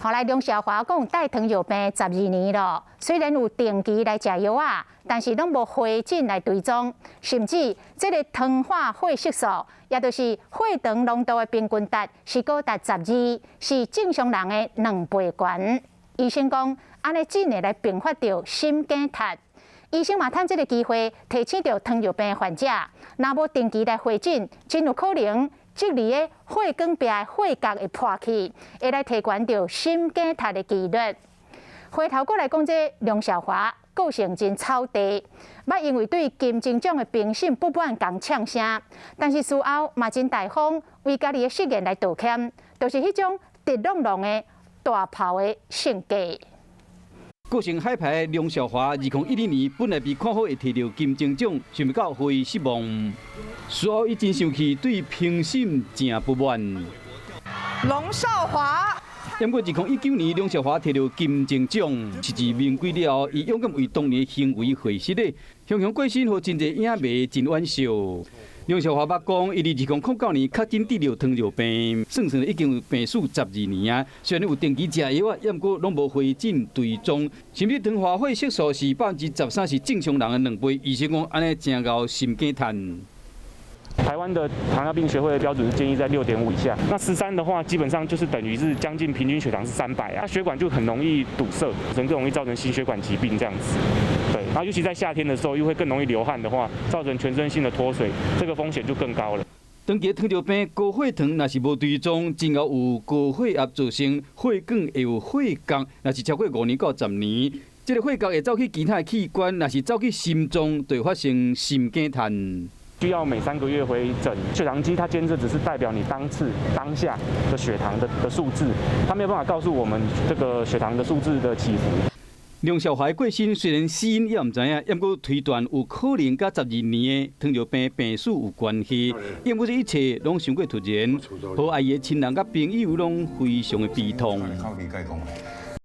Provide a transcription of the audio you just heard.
後來梁少華講帶糖尿病12年咯，雖然有定期來食藥仔，但是攏無回診來追蹤，甚至這个糖化血色素，也就是血糖濃度的平均值是高達12，是正常人的2倍懸。醫生講，按呢真會來併發著心梗塞。醫生嘛趁這个機會提醒著糖尿病患者，若無定期來回診，真有可能這裡的血管壁的血角會破去，會來提懸著心梗塞的幾率。回頭過來講，這梁少華個性真草地，捌因為對金鐘獎的評審不滿共嗆聲，但是事後嘛真大方，為家己的失言來道歉，就是彼種直朗朗的大炮的性格。個性海派梁少華，2010年本來被看好會提著金鐘獎，想袂到予伊失望。事後伊真生氣，對評審誠不滿。龍少華。毋過2019年，梁少華提著金鐘獎，實至名歸了後，伊勇敢為當年行為悔失的，雄雄過身，予真濟影迷真惋惜。梁少華捌講，伊佇2009年確診得著糖尿病，算算已經有病史12年啊。雖然有定期食藥仔，毋過攏無回診追蹤，甚至糖化血色素是13%，是正常人的2倍。醫生講，按呢誠𠢕心梗塞。台灣的糖尿病學會的標準是建議在6.5以下，那13的話，基本上就是等於是將近平均血糖是300啊，血管就很容易堵塞，更容易造成心血管疾病這樣子。對，然後尤其在夏天的時候，又會更容易流汗的話，造成全身性的脫水，這個風險就更高了。長期糖尿病高血糖若是無追蹤，真𠢕有高血壓造成血管會有血壙，若是超過5年到10年，這个血壙會走去其他的器官，若是走去心臟，就會發生心梗塞。需要每3個月回診，血糖機它監測只是代表你當次當下的血糖的數字，它沒有辦法告訴我們這個血糖的數字的起伏。梁少華過身雖然死因猶毋知影，毋過推斷有可能佮12年的糖尿病病史有關係。因為這一切攏傷過突然，予愛伊的親人佮朋友攏非常的悲痛。